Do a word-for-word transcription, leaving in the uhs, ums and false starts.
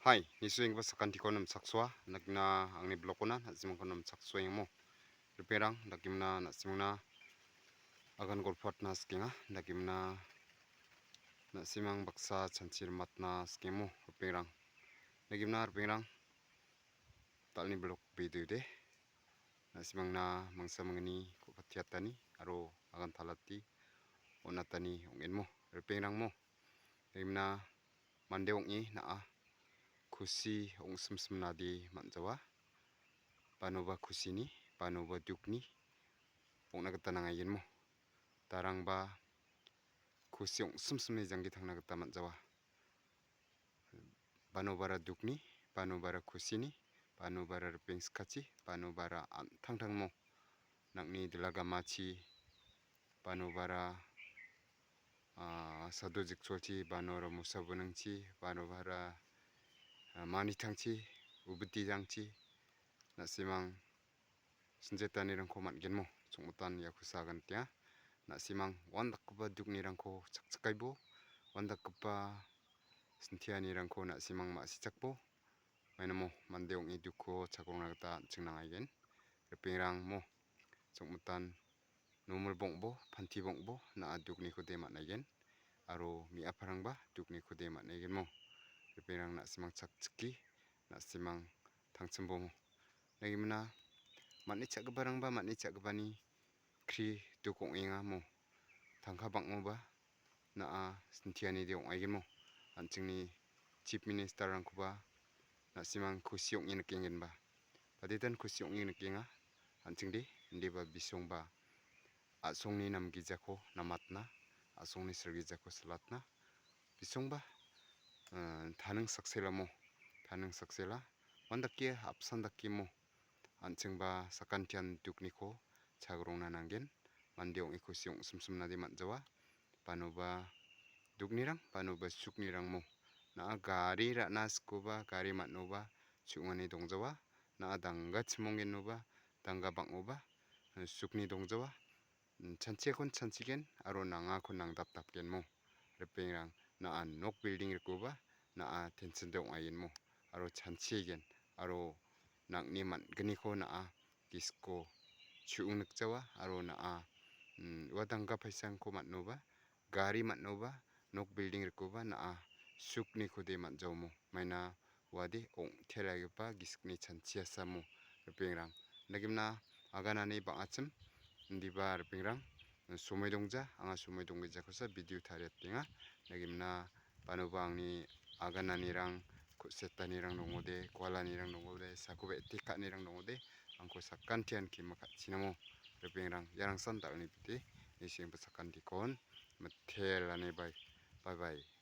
Hai, nisoenggipa sakantikon nimchaksoa, dakgimna angni blogkona na·simangkon nimchaksoengmo. Ripengrang, dakgimna na·simangna agan golpoatna sikenga, dakgimna na·simang baksa chanchi rimatna sikengmo, ripengrang. Dakgimna, ripengrang, dal·ni blog video de. Na·simangna mangsa mangni ku·patiatani aro agan talati on·atani ong·enmo, ripengrangmo. Dakgimna mande ong·e na·a kusi ong·simsimnade man·jawa. Banoba kusini, banoba dukni ong·na gita nangaigenmo. Darangba kusi ong·simsimni janggi tangna gita man·jawa. Banobara dukni, banobara kusini, banobara ripeng sikachi, banobara an·tangtangmo. Nang·ni dilagamachi, banobara, ah, sado jikcholchi, banora mosa bonengchi, banobara, ah, manitangchi, ubititangchi, na·simang sinjetanirangko man·genmo, chongmotan iako sagantia. Na·simang uandakgipa duknirangko chakchikaibo, uandakgipa sintianirangko na·simang ma·sichakbo, mainamo mande ong·e dukko chakrongna gita an·ching nangaigen. Ripengrangmo, chongmotan nomol bong·bo, panti bong·bo, na·a duknikode man·aigen. Aro me·aparangba duknikode man·aigenmo. Ripengrang na·simang chakchike, na·simang tangchimbomo. Dakgimna man·e cha·giparangba man·e cha·gipani kri duk ong·engamo. Tangka bang·oba na·a sintianide ong·aigenmo. An·chingni Chief Ministerrangkoba na·simang kusi ong·e nikenggenba. Baditan kusi ong·e nikenga. An·chingde indiba bisongba a·songni namgijako namatna, a·songni silgijako silatna, bisongba, eh, taning sakselamo, taning saksela, uandake apsan dakemo, an·chingba sakantian dukniko chagrongna nanggen. Mande ong·e kusi ong·simsimnade man·jawa. Banoba duknirang, banoba suknirangmo. Na·a gari ra·na sikoba, gari man·oba chu·ongani dongjawa. Na·a dangga chimonggennoba, dangga bang·oba, eh, sukni dongjawa. Mm, chanchiakon chanchigen aro nangakon nangdapdapgenmo. Ripengrang, na·a nok bilding rikoba, na·a tension de ong·aigenmo. Aro chanchigen, aro nang·ni man·gniko na·a gisiko chu·ong nikjawa, aro na·a, mm, ua dangga paisangko man·oba, gari man·oba, nok bilding rikoba na·a suknikode man·jaomo. Maina uade ong·telagipa gisikni chanchiasamo, ripengrang. Dakgimna aganani bang·achim, indiba ripengrang, somoi dongja, anga somoi donggijakosa video tariatenga. Dakgimna banoba angni agananirang, ku·setanirang dongode, kualanirang dongode, sakoba etekanirang dongode, angko sakantian kima ka·chinamo, ripengrang, iarangsan dal·ni bite, nisengba sakantikon mitelani bai. Bye bye.